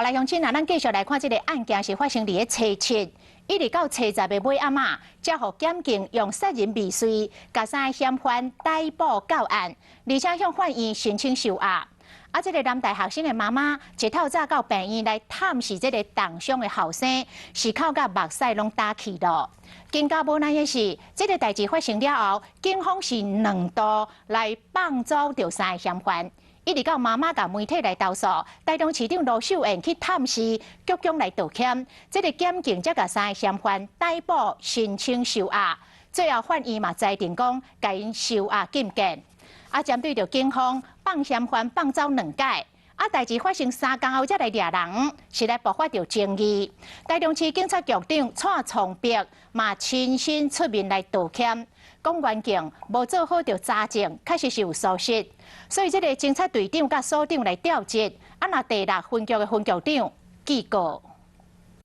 來鄉親啊，咱繼續來看這个案件是發生佇咧初七，一直到初十的尾暗仔，才予檢警用殺人未遂，共三个嫌犯逮捕到案，而且向法院申請收押。啊，這个男大學生的媽媽一透早到病院來探視這个重傷的後生，是哭甲目屎攏焦去囉。更加無奈的是，這个代誌發生了後，警方是兩度來放走著三个嫌犯。一直到媽媽共媒體來投訴，台中市長盧秀燕去探視，局長來道歉，這个檢警才共三个嫌犯逮捕，申請收押。最後法院嘛裁定講，共𪜶收押禁見。啊，針對著警方放嫌犯放走兩擺，啊，代誌發生三工後才來掠人，實在爆發著爭議。台中市警察局長蔡崇碧嘛親身出面來道歉，講員警無做好著查證，確實是有疏失，所以這个偵察隊長佮所長來調職，啊，若第六分局的分局長記過。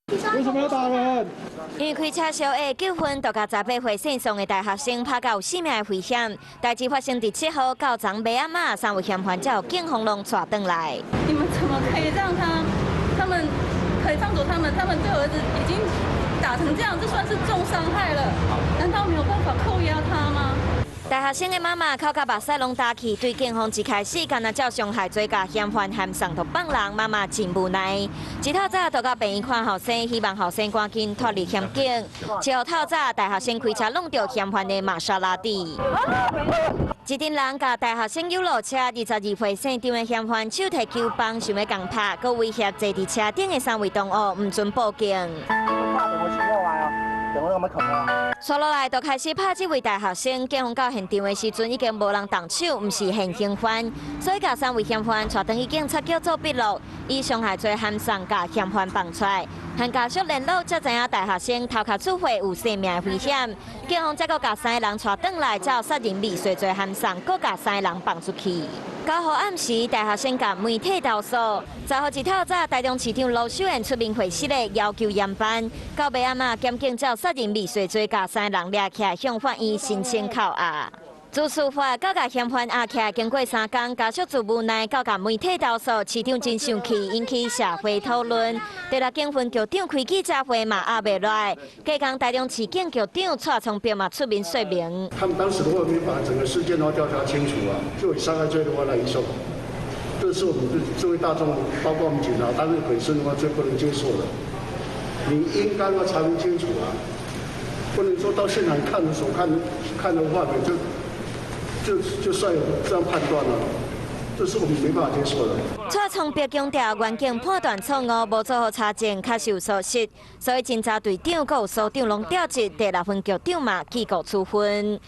為什麼要打人？因為開車相會糾紛，就共18歲姓宋的大學生拍甲有性命的危險。代誌發生佇7號到昨暝暗仔，三位嫌犯才予警方攏帶轉來。你們怎麼可以讓他？他們可以放走他們？他們對我兒子已經打成這樣，這算是重傷害了。難道沒有辦法扣押他嗎？大學生的媽媽哭甲目屎攏焦去，對警方一開始敢若照傷害罪共嫌犯函送就放人，媽媽真無奈。一透早就到病院看後生，希望後生趕緊脫離險境。7號透早，大學生開車挵著嫌犯的瑪莎拉蒂，一陣人共大學生誘落車，22歲姓張的嫌犯手提球棒想欲共拍，閣威脅坐佇車頂的三位同學毋准報警。紲落來就開始拍這位大學生，警方到現場的時陣已經無人動手，毋是現行犯，所以共三位嫌犯帶轉去警察局做筆錄，以傷害罪函送共嫌犯放出來。和家屬聯絡，才知影大學生頭殼出血有生命危險，警方才閣共三个人帶轉來，照殺人未遂罪函送，閣共三个人放出去。9號暗時，大學生共媒體投訴。10號一透早，台中市長盧秀燕出面會釋的，要求嚴辦。到尾暗仔，檢警照殺人未遂罪，共三个人掠起來，向法院申請扣押。自事發到共嫌犯押起來，經過3工，家屬自無奈，到共媒體投訴，市長真生氣，引起社會討論。第六警分局長開記者會嘛壓袂落，隔工台中市警局長蔡聰彪嘛出面說明。他們當時的話沒把整個事件都調查清楚啊，就以傷害罪的話來移送，這是我們這位大眾，包括我們警察單位本身的話最不能接受的。你應該要查明清楚啊，不能說到現場看的時候看看的畫面就算有這樣判斷了，這是我們沒辦法接受的。蔡聰彪強調，員警判斷錯誤，無做好查證，確實有疏失，所以偵查隊長閣有所長攏調職，第六分局長嘛記過處分。